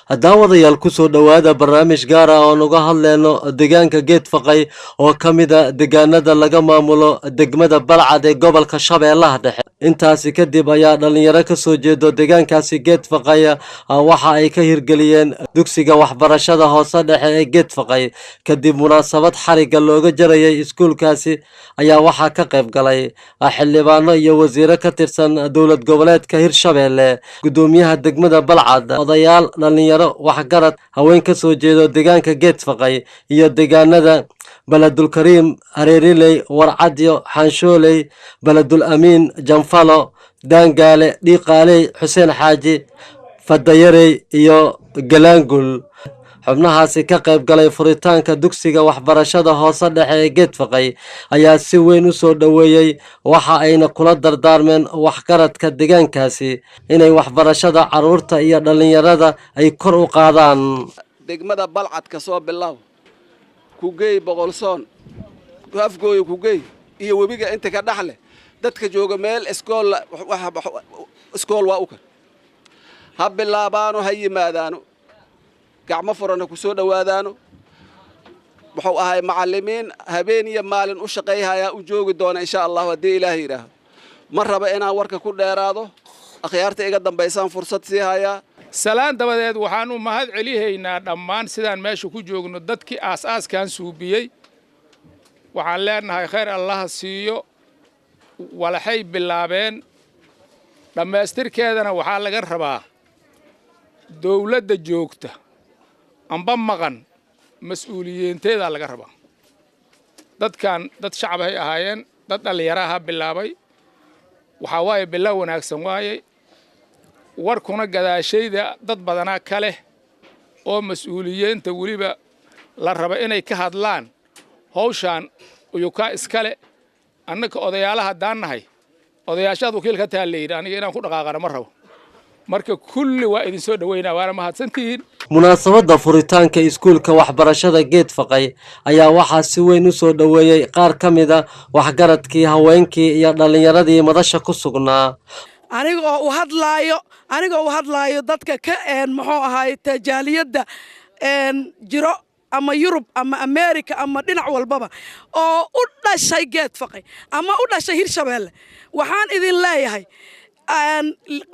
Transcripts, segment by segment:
Daawadayaal, kusoo dhowaada barnaamij gaar ah oon uga hadleyno deegaanka Geedfaqay oo ka mida deegaanada laga maamulo degmada Balcad ee gobolka Shabeellaha Dhexe. Intaasi kadib ayaa dhalinyaro kasoo jeedo deegaankaasi Geedfaqay waxa ay ka hirgeliyeen dugsiga waxbarashada hoose dhexe ee Geedfaqay. Kadib munaasabad xarigga looga jarayay iskuulkaasi ayaa waxaa ka qayb galay xildhibaano iyo wasiiro ka tirsan dowlad goboleedka Hirshabeelle, gudoomiyaha degmada Balcad, odayaal, dhalinyaro, waxgarad, haween kasoo jeedo deegaanka Geedfaqay iyo deegaanada Beledulkariim, Hareeriley, Warcadyo, Xaanshooley, Beledul Amiin, Janfalo, Daangaale, Dhiiqaaley, Xuseen Xaaji, Fadayarey iyo Galaangul. Xubnahaasi ka qayb galay furitaanka dugsiga waxbarashada hoose dhexe ee Geedfaqay ayaa si weyn u soo dhoweeyey, waxa ayna kula dardaarmeen waxgaradka deegaankaasi inay waxbarashada carruurta iyo dhallinyarada ay kor u qaadaan. Degmada Balcad ka soo bilow, Kugeey, Boqolsoon, Afgooyo, Kugeey iyo webiga inta ka dhex leh, dadka jooga meel iskool iskool waa u kan ha bilaabaano, ha yimaadaano, gacmo furan ha ku soo dhowaadaano. Wuxuu ahay macallimiin habeen iyo maalin u shaqayhayaa u joogi doona, insha Allahu, haddii Ilaahay yidhaaho. Ma raba inaan warka ku dheeraado, akhyaarta iga dambaysaan fursad sii hayaa. Salaan dabadeed, waxaan u mahad celihaynaa dhammaan sidaan meesha ku joogno dadkii aas-aaskan suubiyey. Waxaan leenahay khayr Allaha siiyo. Walaxay bilaabeen dhammaystirkeedana waxaa laga rabaa dawladda joogta amba maqan, mas-uuliyiinteedaa laga rabaa. Dadkan dad shacab hay ahaayeen, dad dhallinyaraha bilaabay. Waxaa waaye bilow wanaagsan waaye. Warkuna gadaashayda dad badanaa ka leh oo mas-uuliyiinta weliba la raba inay ka hadlaan hawshaan uyukaa iskale. Annaka odayaalaha haddaan nahay, odayaashaad wakiil ka taha layidhi, aniga inaan ku dhaqaaqana ma rabo. Marka kulli waa idin soo dhoweynaa, waana mahadsantihiin. Munaasabadda furitaanka iskuulka waxbarashada Geedfaqay ayaa waxaa si weyn u soo dhoweeyey qaar ka mida waxgaradkii, haweenkii iyo dhallinyaradii madasha ku sugnaa. Anigoo u hadlaayo dadka ka muxuu ahaay tajaaliyadda jiro ama Yurub ama America ama dhinac walbaba oo u dhashay Geedfaqay ama u dhashay Hirshabeelle, waxaan idin leeyahay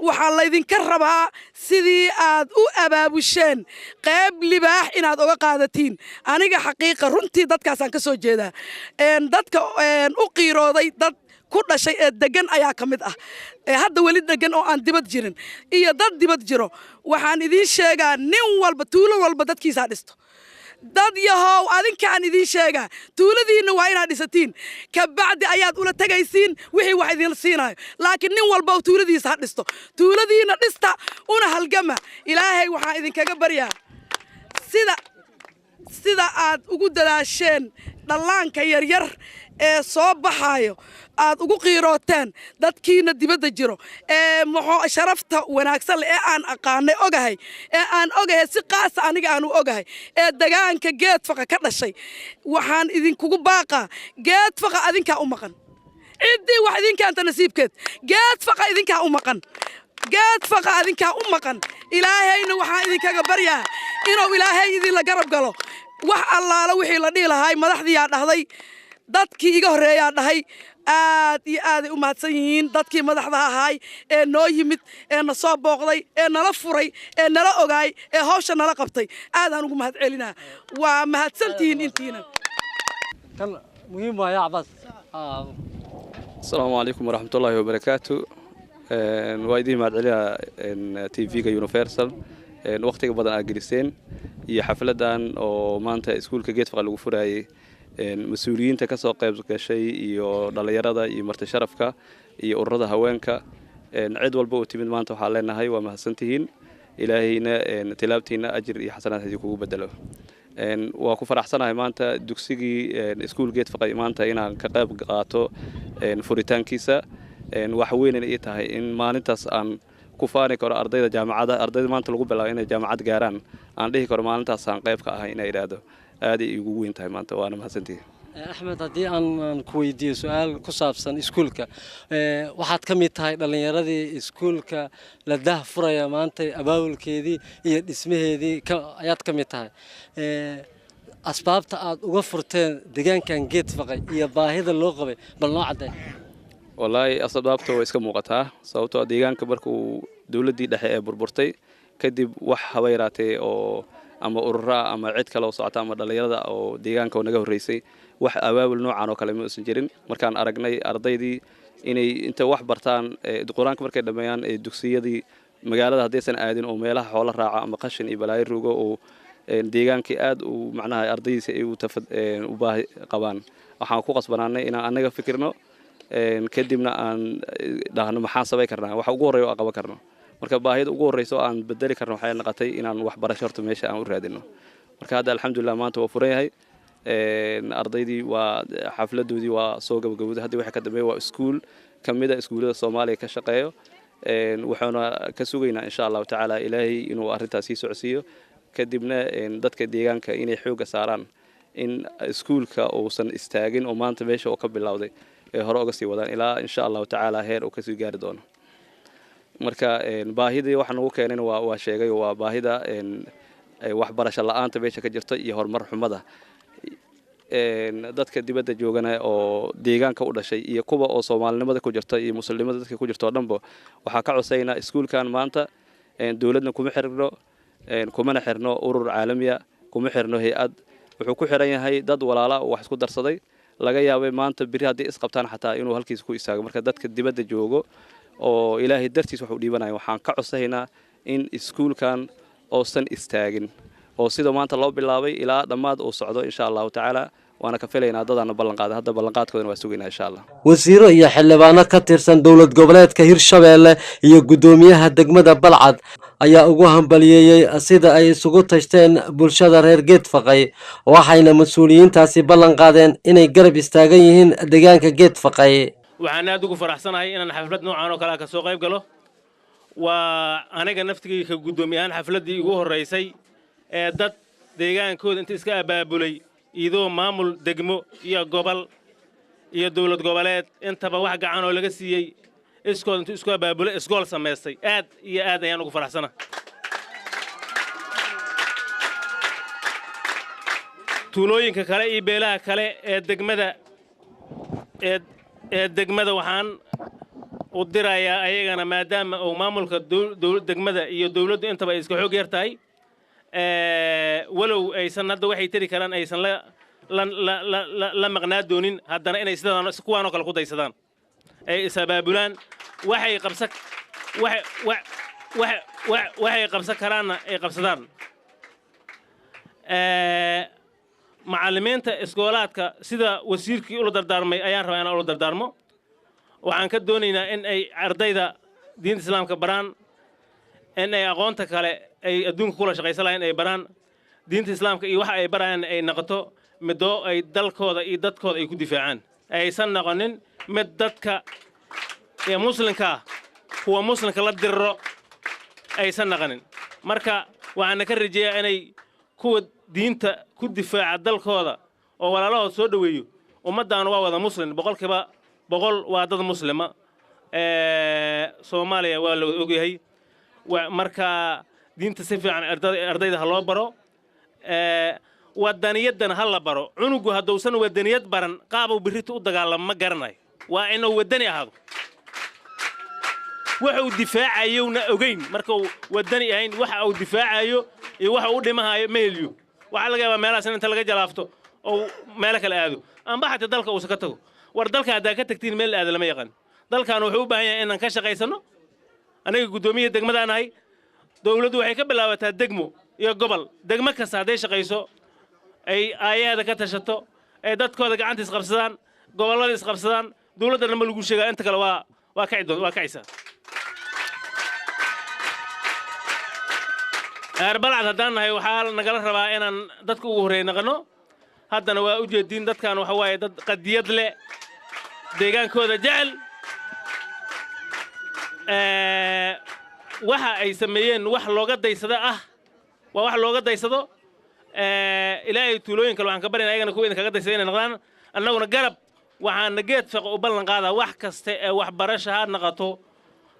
waxaa laydinka rabaa sidii aad u abaabusheen qayb libaax inaad oga qaadatiin. Aniga xaqiiqa runtii dadkaasaan ka soo jeedaa, dadka u qiirooday, dad ku dhashay ee degan ayaa ka mid ah hadda weli degan oo aan dibad jirin iyo dad dibad jiro. Waxaan idiin sheegaa, nin walba tuulo walba dadkiisaa dhisto. Dad yahow, adinkaan idiin sheegaa, tuuladiinna waa inaad dhisatiin, kabacdi ayaad ula tegaysiin wixii wax idin siinayo. Laakiin nin walba tuuladiisa ha dhisto. Tuuladiinna dhista una halgama. Ilaahay waxaan idinkaga baryaa sida aad ugu dadaasheen dhallaanka yaryar ee soo baxaayo, aad ugu qiirooteen dadkiina dibadda jiro ee muxuu sharafta wanaagsan leh ee aan aqaanay, ogahay ee aan ogahay, si qaasa aniga aan u ogahay, ee degaanka Geedfaqa ka dhashay, waxaan idinkugu baaqaa: Geedfaqa adinkaa u maqan. Ciddii wax idinkaanta nasiibkeed, Geedfaqa idinkaa u maqan, Geedfaqa adinkaa u maqan. Ilaahayna waxaan idinkaga baryaa inuu Ilaahay idinla garab galo. Wax allaala wixii la dhihi lahaay madaxdiiyaa dhahday, dadkii iga horreeyaa dhahay. Aad iyo aaday u mahadsan yihiin dadkii madaxda ahaay ee noo yimid, ee na soo booqday, ee nala furay, ee nala ogaay, ee hawsha nala qabtay. Aadaan ugu mahad celinaa. Waa mahadsantihiin intiina. Kan muhiim waaya, Cabaas. Asalaamu calaykum waraxmatullaahi wabarakaatu. Waa idiin mahad celiyaa TV-ga Universal wakhtiga badan aad geliseen iyo xafladan oo maanta iskuulka Geedfaqa lagu furaayey, mas-uuliyiinta ka soo qayb gashay iyo dhallinyarada iyo marti sharafka iyo ururada haweenka, cid walba oo timid maanta waxaa leenahay waa mahadsantihiin. Ilaahayna tilaabtiina ajir iyo xasanaad idinkugu bedelo. Waa ku faraxsanahay maanta dugsigii iskuul Geedfaqay maanta inaan ka qayb qaato furitaankiisa. Waxa weynana ii tahay in maalintaas aan ku faani karo ardayda jaamacada, ardayda maanta lagu bilaabo inay jaamacad gaaraan, aan dhihi karo maalintaasaan qayb ka ahay inay idhaahdo. Aaday iigu weyn tahay maanta, waana mahadsantihi. Axmed, haddii aan ku weydiiyo su-aal ku saabsan iskuulka, waxaad ka mid tahay dhallinyaradii iskuulka la dah furaya maanta, abaabulkeedii iyo dhismaheedii ayaad ka mid tahay. Asbaabta aad uga furteen deegaankan Geed Faqay iyo baahida loo qabay bal noo cadday. Wallaahi asbaabta way iska muuqataa, sababtoo ah deegaanka markuu dowladdii dhexe ee burburtay kadib, wax haba yaraatee oo ama urura ama cid kale oo socota ama dhallinyarada oo deegaanka oo naga horreysay, wax abaabul noocan oo kale ma uusan jirin. Markaan aragnay ardaydii inay inta wax bartaan, qur-aanka markay dhammeeyaan, ee dugsiyadii magaalada haddaysan aadin oo meelaha xoolo raaca ama qashin iyo balaayo rugo, oo deegaankii aad uu macnaha ardaydiisa ay u baahi qabaan, waxaan ku qasbanaanay inaan annaga fikirno, kadibna aan dhahno maxaan samayn karnaa, waxa ugu horreeya oo aan qaban karno. Marka baahida ugu horreysa oo aan bedeli karno waxay noqotay inaan waxbarasho horta meesha aan u raadino. Marka hadda alxamdulilah maanta waa furan yahay, ardaydii waa xafladoodii waa soo gabagabowday. Haddii waxa ka dambeeya waa iskuul ka mid a iskuullada Soomaaliya ka shaqeeyo, waxaana ka sugaynaa insha Allahu tacaala Ilaahay inuu arrintaas sii socodsiiyo, kadibna dadka deegaanka inay xoogga saaraan in iskuulka uusan istaagin oo maanta meesha uu ka bilowday ay hore uga sii wadaan ilaa insha Allahu tacaala heer uu kasii gaari doono. Marka baahidii waxa nagu keenayna waa sheegay, waa baahida waxbarasho la-aanta meesha ka jirta iyo horumar xumada. Dadka dibadda joogana oo deegaanka u dhashay iyo kuwa oo soomaalinimada ku jirta iyo muslimnimada dadka ku jirta oo dhanba waxaa ka cosaynaa iskuulkan maanta dowladna kuma xirno, kumana xirno urur caalamiya, kuma xirno hay-ad. Wuxuu ku xiran yahay dad walaala oo wax isku darsaday, laga yaabay maanta beri haddii isqabtaan xataa inuu halkiisa ku istaago. Marka dadka dibadda joogo oo Ilaahay dartiis wax u dhiibanaya waxaan ka codsanaynaa in iskuulkan uusan istaagin oo sida maanta loo bilaabay ilaa dhammaad uu socdo insha Allahu tacaala. Waana ka filaynaa dadaana ballan qaaday, hadda ballanqaadkoodana waa sugaynaa insha Allah. Wasiiro iyo xildhibaano ka tirsan dowlad goboleedka Hirshabeelle iyo guddoomiyaha degmada Balcad ayaa ugu hambaliyeeyey sida ay isugu tashteen bulshada reer Geed Faqay, waxayna mas-uuliyiintaasi ballan qaadeen inay garab istaagan yihiin deegaanka Geed Faqay. Waxaan aad ugu faraxsanahay inaan xaflad noocan oo kale ka soo qayb galo. Waa aniga naftigayga ka guddoomiye ahaan xafladdii igu horraysay ee dad deegaankooda inta iska abaabulay, iyadoo maamul degmo iyo gobol iyo dowlad goboleed intaba wax gacan oo laga siiyey, iskood intuu isku abaabulay iskool samaystay. Aad iyo aad ayaan ugu faraxsana. Tuulooyinka kale iyo beelaha kale ee degmada ee degmada waxaan u dirayaa ayagana, maadaama uu maamulka degmada iyo dowladdu intaba ay iska xoog yar tahay, walow aysan hadda waxay tari karaan aysan la maqnaa doonin, haddana inay sidaan kuwaanoo kale ku daysadaan, ay is-abaabulaan, waxay qabsa waxay qabsan karaanna ay qabsadaan. Macallimiinta iskoolaadka sida wasiirkii ula dardaarmay ayaan rabaa inaan ula dardaarmo. Waxaan ka doonaynaa in ay ardayda diinta islaamka baraan, in ay aqoonta kale ay adduunka kula shaqaysan lahayn ay baraan, diinta islaamka iyo waxa ay barayaan ay noqoto midoo ay dalkooda iyo dadkooda ay ku difaacaan, aysan noqonin mid dadka ee muslimkaa kuwa muslimka la diriro aysan noqonin. Marka waxaana ka rajeeyaa inay kuwa diinta ku difaaca dalkooda oo walaalahood soo dhoweeyo. Ummaddaanu waa wada muslim, 100% waa dad muslima, Soomaaliya waa la wada ogyahay. Marka diinta si fiican ardayda ha loo baro, wadaniyaddana ha la baro. Cunugu hadduusan wadaniyad baran, qaabuu birrita u dagaalamo ma garanayo. Waa inuu wadani ahaado, waxa uu difaacayowna ogeyn. Marka uu wadani ahayn, waxa uu difaacayo iyo waxa uu dhimahayo ma heliyo. Waxaa laga yaabaa meelahaas in inta laga jalaafto oo meelo kale aado, amba xataa dalka uusa ka tago. War dalka haddaa ka tagtiin, meel aada lama yaqaan. Dalkan wuxuu u baahan yahay inaan ka shaqaysano. Aniga guddoomiyaha degmadaan ahay. Dowladdu waxay ka bilaabataa degmo iyo gobol. Degmo kasta hadday shaqayso, ay aayaheeda ka tashato, ay dadkooda gacanta isqabsadaan, gobollada isqabsadaan, dowladda dhanba lagu sheegaa, inta kale waa kaci doon, waa kacaysaa. Reer Balcad haddaan nahay, waxaa nagala rabaa inaan dadka ugu horreeya naqano. Haddana waa u jeediin, dadkan waxa waaye dad qadiyad leh, deegaankooda jecel. Waxa ay sameeyeen wax looga daysado ah, waa wax looga daysado. Ilaahay tuulooyin kale waxaan ka baryana ayagana kuwa idinkaga daysada inay noqdaan. Annaguna garab waxaana Geed Faqi u ballan qaadaa wax kasta ee waxbarasha ha naqato,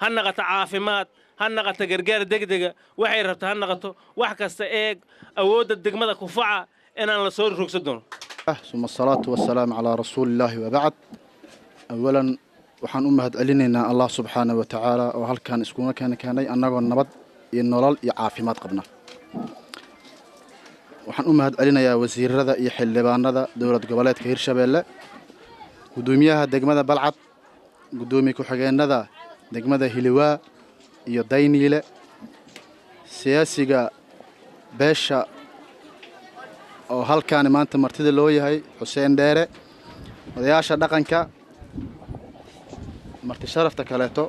ha naqato caafimaad, ha naqato gargaar degdega, waxay rabta ha naqato, wax kasta ee awoodda degmada kufaca inaan la soo rogsan doono. ثم الصلاة والسلام على رسول الله وبعد. أولا waxaan u mahadcelinaynaa Allah subxaana wa tacaala oo halkan iskuna keenay annagoo nabad iyo nolol iyo caafimaad qabna. Waxaan u mahadcelinayaa wasiirada iyo xildhibaanada dowlad goboleedka Hirshabeelle, gudoomiyaha degmada Balcad, gudoomiye ku-xigeenada degmada Hiliwaa iyo Dayniile, siyaasiga beesha oo halkaani maanta martida loo yahay Xuseen Dheere, odayaasha dhaqanka, marti sharafta kaleeto.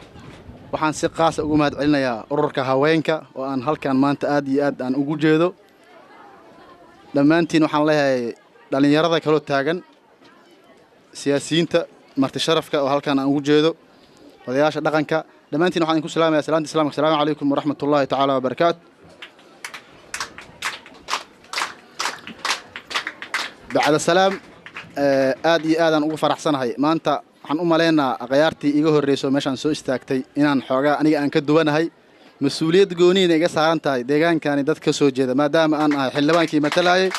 Waxaan si qaasa ugu mahad celinayaa ururka haweenka oo aan halkan maanta aad iyo aad aan ugu jeedo. Dhammaantiin waxaan leeyahay dhallinyarada kaloo taagan, siyaasiyiinta, marti sharafka oo halkan aan ugu jeedo, odayaasha dhaqanka, dhammaantiin waxaan idinku salaamayaa salaanta islaamka. Asalaamu calaykum waraxmatullaahi tacaala wabarakaatu. Bacda salaam, aad iyo aadaan ugu faraxsanahay maanta. Waxaan u malaynaa akhyaartii iga horreyso meeshaan soo istaagtay inaan xoogaa aniga aan ka duwanahay, mas-uuliyad gooniina iga saaran tahay deegaankani dad ka soo jeeda, maadaama aan ahay xildhibaankii matalayay.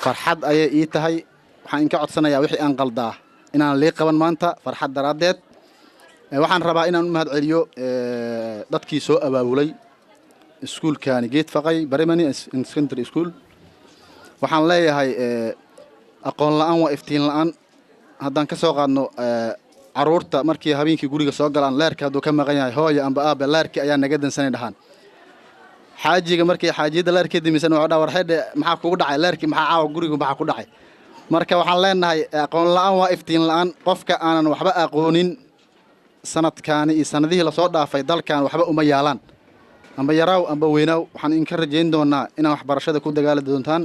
Farxad ayay ii tahay. Waxaan inka codsanayaa wixii aan qaldaa inaan lii qaban maanta farxad daraaddeed. Waxaan rabaa inaan u mahad celiyo dadkii soo abaabulay iskuulkaani Geed Faqay Primary and Secondary School. Waxaan leeyahay aqoon la'aan waa iftiin la'aan. Haddaan ka soo qaadno caruurta, markii habeenkii guriga soo galaan, leerka hadduu ka maqan yahay, hooya amba aabe, leerkii ayaa naga dansanay dhahaan. Xaajiga markii xaajiyadda leerkii dimisan wuxuu dhaha, warxedhe, maxaa kugu dhacay leerkii? Maxaa caawa gurigu maxaa ku dhacay? Marka waxaan leenahay aqoon la'aan waa iftiin la'aan. Qofka aanan waxba aqoonin sanadkaani iyo sanadihii lasoo dhaafay dalkan waxba uma yaalaan. Amba yaraaw amba weynaaw, waxaan idinka rajayn doonaa inaan waxbarashada ku dagaali doontaan.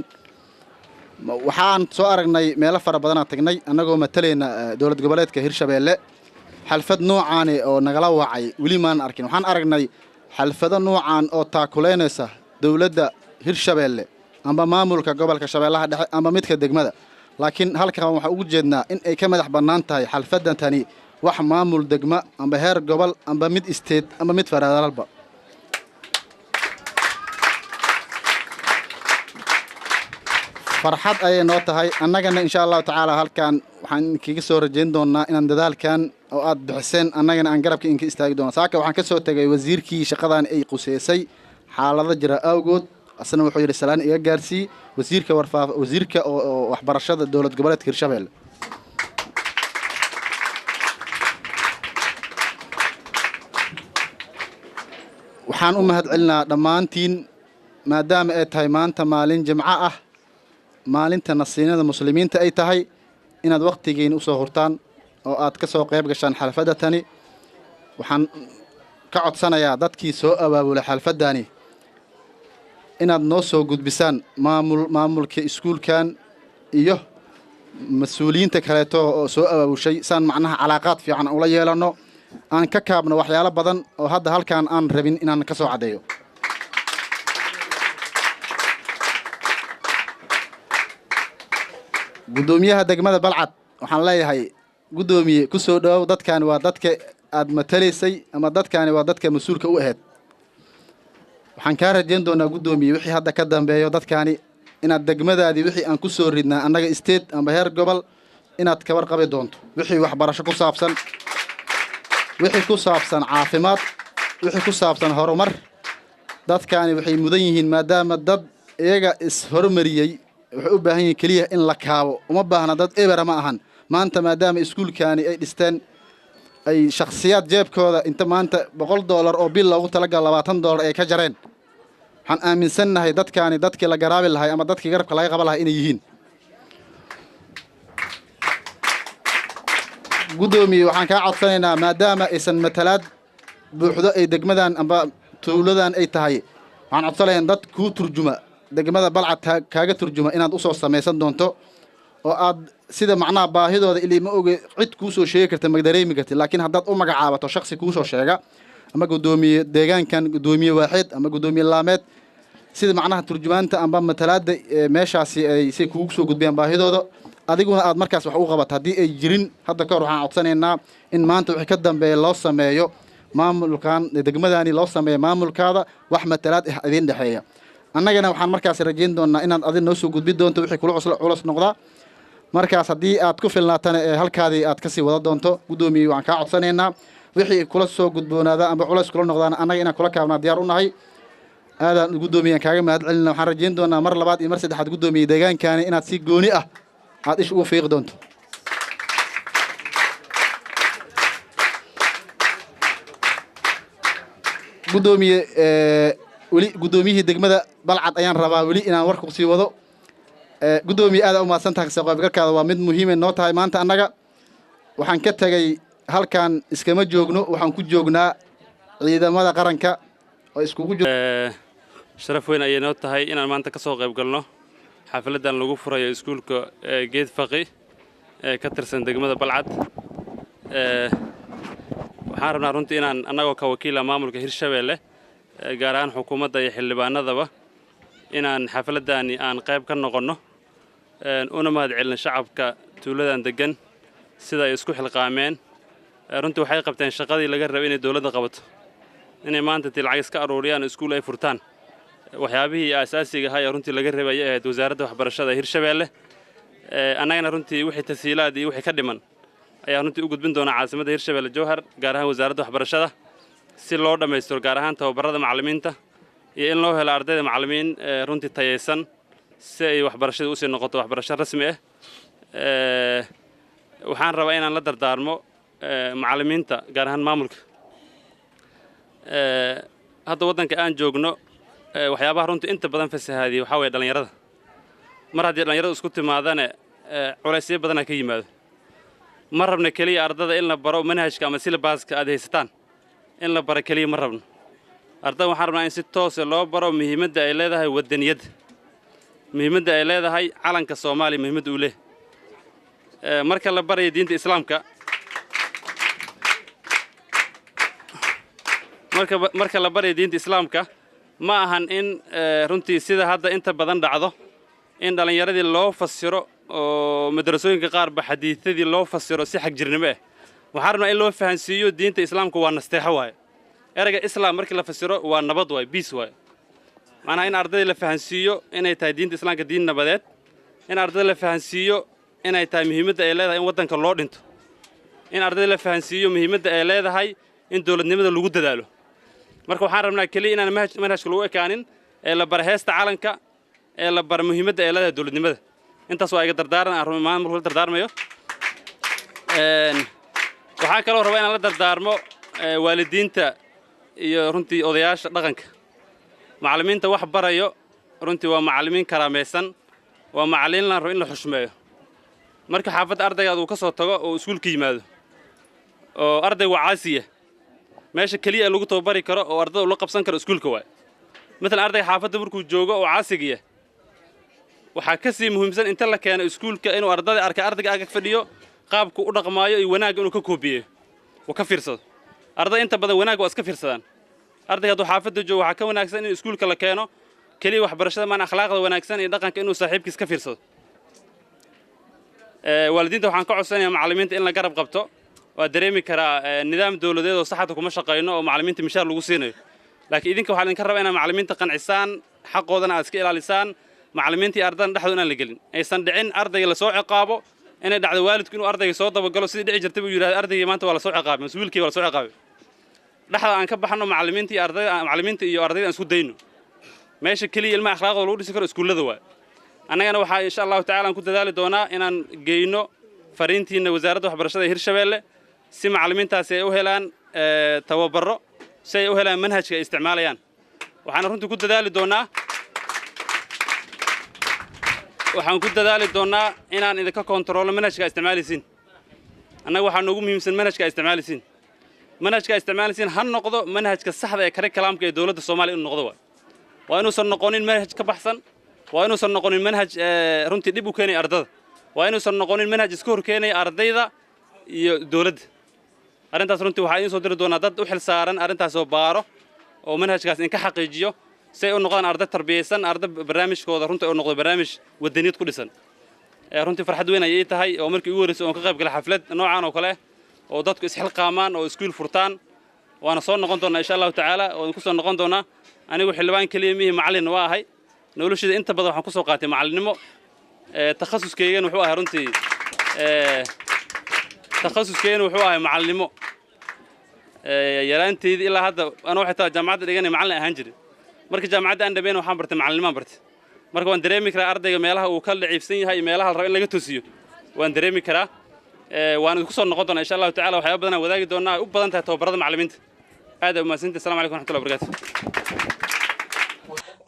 Waxaan soo aragnay meelo fara badanaa tagnay annagoo matalayna dowlad goboleedka Hirshabeelle. Xalfad noocaani oo nagala wacay weli maan arkin. Waxaan aragnay xalfado noocaan oo taakuleynaysa dowladda Hirshabeelle amba maamulka gobolka Shabeellaha Dhexe amba midka degmada, laakiin halkan waxaan ugu jeednaa in ay ka madax bannaan tahay xalfadan tani wax maamul degma amba heer gobol amba mid state amba mid federaalba. Farxad ayay noo tahay annagana. Insha Allahu tacaala halkan waxaan kaga soo rajayn doonaa inaan dadaalkan oo aad bixiseen annagana aan garabka inka istaagi doono. Saaka waxaan ka soo tegay wasiirkii shaqadan ay quseysay. Xaalado jira awgood asna wuxuu yidhi salaan iga gaarsii wasiirka warfaaf, wasiirka oo waxbarashada dowlad goboleedka Hirshabeelle. Waxaan u mahad celinaa dhammaantiin maadaama ay tahay maanta maalin jimco ah, maalinta nasiinada muslimiinta ay tahay, inaad wakhtigiina usoo hurtaan oo aad ka soo qayb gashaan xalfadda tani. Waxaan ka codsanayaa dadkii soo abaabulay xalfaddani inaad noo soo gudbisaan maamulka iskuulkan iyo mas-uuliyiinta kaleeto oo soo abaabushay, saan macnaha calaaqaad fiican ula yeelanno, aan ka kaabno waxyaalo badan oo hadda halkaan aan rabin inaan ka soo caddeeyo. Guddoomiyaha degmada Balcad waxaan leeyahay, guddoomiye, ku soo dhowow. Dadkaani waa dadka aad matalaysay ama dadkaani waa dadka mas-uulka u ahayd. Waxaan kaa rajayn doonaa, guddoomiye, wixii hadda ka dambeeyo dadkaani inaad degmadaadii wixii aan ku soo ridnaa annaga state amba heer gobol inaad ka warqabi doonto, wixii waxbarasho ku saabsan, wixii ku saabsan caafimaad, wixii ku saabsan horumar. Dadkaani waxay mudan yihiin, maadaama dad iyaga is-horumariyey, waxay u baahan yihiin keliya in la kaabo. Uma baahna dad ebera ma ahan. Maanta maadaama iskuulkaani ay dhisteen ay shakhsiyaad jeebkooda inta maanta $100 oo bil loogu talagala $20 ay ka jareen, waxaan aaminsannahay dadkaani dadkii la garaabi lahay ama dadkii garabka laga qaban lahay inay yihiin. Guddoomiye, waxaan kaa codsanaynaa maadaama aysan matalaad buuxdo ay degmadan amba tuuladan ay tahay, waxaan codsan dad kuu turjuma degmada Balcad kaaga turjuma inaad usoo samaysan doonto oo aad sida macnaha baahidooda ilii ma oge cid kuusoo sheegi karta ma dareemi karti, laakiin haddaad u magacaabato shaksi kuusoo sheega ama guddoomiye deegaankan, guddoomiye waaxid ama guddoomiye laameed. Sida macnaha turjumaanta amba matalaadda meeshaasi ay say kugu soo gudbiyaan baahidooda, adiguna aad markaas wax u qabato haddii ay jirin hadda ka hor. Waxaan codsanaynaa in maanta wixii ka dambeeya loo sameeyo maamulkan degmadani, loo sameeyo maamulkaada wax matalaad ah idiin dhexeeya. Annagana waxaan markaas rajayn doonaa inaad adi noo soo gudbi doonto wixii kula culus noqdaa. Markaas haddii aad ku filnaatana ee halkaadii aad kasii wada doonto. Guddoomiye, waxaan kaa codsanaynaa wixii kula soo gudboonaada amba culays kula noqdaana annaga inaan kula kaabnaa diyaar u nahay. Aadaan guddoomiye kaaga mahad celina. Waxaan rajayn doonaa mar labaad iyo mar saddexaad, guddoomiye, deegaankaani inaad si gooni ah aad ish ugu fiiqi doonto. Guddoomiye, weli guddoomiyihii degmada Balcad ayaan rabaa weli inaan warku sii wado. Guddoomiye, aad u mahadsan tahay. Kasoo qaybgalkaada waa mid muhiimay noo tahay maanta. Annaga waxaan ka tegey halkan iskama joogno, waxaan ku joognaa ciidamada qaranka oo iskugu jiro. Sharaf weyn ayay noo tahay inaan maanta ka soo qayb galno xafladdan lagu furayo iskuulka Geed Faqi ee ka tirsan degmada Balcad. Waxaan rabnaa runtii inaan annagoo ka wakiila maamulka Hirshabeelle, gaar ahaan xukuumadda iyo xildhibaanadaba, inaan xafladdaani aan qayb ka noqonno, una mahad celino shacabka tuuladan deggan sida ay isku xilqaameen. Runtii waxay qabteen shaqadii laga rabay inay dowladda qabato, inay maanta tii lacag iska aruuriyaan oo iskuul ay furtaan. Waxyaabihii aasaasiga ahaa ee runtii laga rabay ayay ahayd wasaaradda waxbarashada ee Hirshabeelle. Annagana runtii wixii tasiilaad iyo wixii ka dhiman ayaa runtii u gudbin doonaa caasimadda Hirshabeelle Jowhar, gaar ahaan wasaaradda waxbarashada, si loo dhammaystiro gaar ahaan tababarada macallimiinta iyo in loo helo ardayda macallimiin runtii tayaysan, si ay waxbarashada usii noqoto waxbarasho rasmi ah. Waxaan rabaa inaan la dardaarmo macallimiinta, gaar ahaan maamulka. Hadda waddanka aan joogno waxyaabaha runtii inta badan fasahaadiyey waxaa weeye dhallinyarada. Mar haddii dhallinyaradu isku timaadane, culaysyo badanaa ka yimaado. Ma rabno keliya ardada in la baro manhajka ama syllabus-ka aad haysataan in la baro keliya ma rabno. Ardada waxaan rabnaa in si toose loo baro muhiimadda ay leedahay wadaniyadda, muhiimadda ay leedahay calanka Soomaaliya, muhiimadda uu leeyahay marka la barayo diinta Islaamka. Marka la barayo diinta Islaamka, ma ahan in runtii sida hadda inta badan dhacdo in dhallinyaradii loo fasiro oo madrasooyinka qaarba xadiidadii loo fasiro si xagjirnimo ah. Waxaan rabnaa in loo fahansiiyo diinta Islaamka waa nasteexo waaye. Erayga Islaam markii la fasiro waa nabad waaye, peace waaye. Macnaha in ardayda la fahansiiyo inay tahay diinta Islaamka diin nabadeed, in ardayda la fahansiiyo inay tahay muhiimadda ay leedahay in waddanka loo dhinto, in ardayda la fahansiiyo muhiimadda ay leedahay in dowladnimada lagu dadaalo. Marka waxaan rabnaa keliya inaan manhajka lagu ekaanin ee la bara heesta calanka, ee la bara muhiimadda ay leedahay dowladnimada. Intaas waa iga dardaaran aan maamulka la dardaarmayo. Waxaa kaloo rabaa inaan la dardaarmo waalidiinta iyo runtii odayaasha dhaqanka. Macallimiinta wax barayo runtii waa macallimiin karaamaysan, waa macallin la rabo in la xushmeeyo. Marka xaafadda ardaygaad uu ka soo tago oo iskuulka yimaado oo ardaygu caasiya, meesha keliya ee lagu tababari karo oo ardada ula qabsan karo iskuulka waay. Matalan ardayga xaafadda markuu joogo oo caasigiya, waxaa ka sii muhiimsan inta la keeno iskuulka inuu ardada arka, ardayga agag fadhiyo qaabku u dhaqmaayo iyo wanaagga inuu ka koobiyeeyo uu ka fiirsado. Arday inta badan wanaag waa iska fiirsadaan. Ardayga hadduu xaafadda joogo, waxaa ka wanaagsan in iskuulka la keeno. Keliya waxbarashada maan, akhlaaqda wanaagsan iyo dhaqanka inuu saaxiibkiis ka fiirsado. Waalidiinta waxaan ka codsanayaa macallimiinta in la garab qabto. Waa dareemi karaa nidaam dowladeed oo saxda kuma shaqayno oo macallimiinta mishaar lagu siinayo, laakiin idinka waxaa idinka rabaa inaad macallimiinta qancisaan, xaqoodana aad iska ilaalisaan, macallimiinta iyo ardaydan dhexdu inaan la gelin. Aysan dhicin ardayga lasoo ciqaabo, inay dhacdo waalidku inuu ardayga soo dabagalo sidii dhici jirtay buu yidhahda ardaygii maanta waa lasoo ciqaabay, mas wiilkii waa lasoo ciqaabay. Dhexda aan ka baxno macallimiinta iyo ardayda, macallimiinta iyo ardayda aan isku dayno. Meesha keliya ilmaha akhlaaqda lagu dhisi karo iskuullada waay. Annagana waxaa insha Allahu tacala aan ku dadaali doonaa inaan geyno fariintiina wasaaradda waxbarashada ee Hirshabeelle, si macallimiintaasi ay u helaan tababaro, si ay u helaan manhajka ay isticmaalayaan. Waxaana runtii ku dadaali doonaa, waxaan ku dadaali doonaa inaan idinka kontaroolno manhajka ay isticmaalaysiin. Annaga waxaa noogu muhiimsan manhajka ay isticmaalaysiin. Manhajka ay isticmaalaysiin ha noqdo manhajka saxda ee curriculum-ka ee dowladda Soomaaliya inuu noqdo waay. Waa inuusan noqonin manhaj ka baxsan, waa inuusan noqonin manhaj runtii dhib u keenaya ardada, waa inuusan noqonin manhaj iska hor keenaya ardayda iyo dowladda. Arrintaas runtii waxaa idiin soo diri doonaa dad u xil saaran arrintaas oo baaro oo manhajkaas idinka xaqiijiyo. Si ay u noqdaan arday tarbiyaysan, arday barnaamijkooda runtii u noqdo barnaamij wadaniyad ku dhisan. Runtii farxad weyn ayay tahay oo markii ugu horreysay oon ka qayb galay xaflad noocan oo kale oo dadku isxilqaamaan oo iskuul furtaan. Waana soo noqon doonaa, insha Allahu tacaala, oo ku soo noqon doonaa. Anigu xildhibaan keliya mihi, macallin waa ahay. Noloshayda inta badan waxaan ku soo qaatay macallinnimo. Takhasuskeygan wuxuu ahay runtii, takhasuskeygan wuxuu ahay macallinnimo. Yaraanteydii ilaa hadda anoo xitaa jaamacadda dhiganay macallin ahaan jiray. Marka jaamacadda aan dhameyn, waxaan bartay macalinimaan bartay. Marka waan dareemi karaa ardayga meelaha uu ka daciifsan yahay iyo meelaha la rabo in laga toosiyo, waan dareemi karaa. Waan idinku soo noqon doonaa, insha Allahu tacala. Waxyaaba badan aan wadaagi doonaa, ay u badan tahay tababarada macallimiinta. Aad aa umahadsantihi. Assalamu calaykum waraxmatullahi wabarakatu.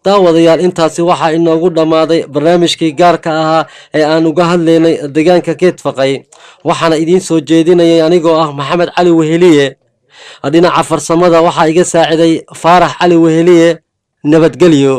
Daawadayaal, intaasi waxaa inoogu dhammaaday barnaamijkii gaarka ahaa ee aan uga hadlaynay deegaanka Geedfaqay. Waxaana idiin soo jeedinayay anigoo ah Maxamed Cali Weheliye. Dhinaca farsamada waxaa iga saaciday Faarax Cali Weheliye. Nabadgelyo.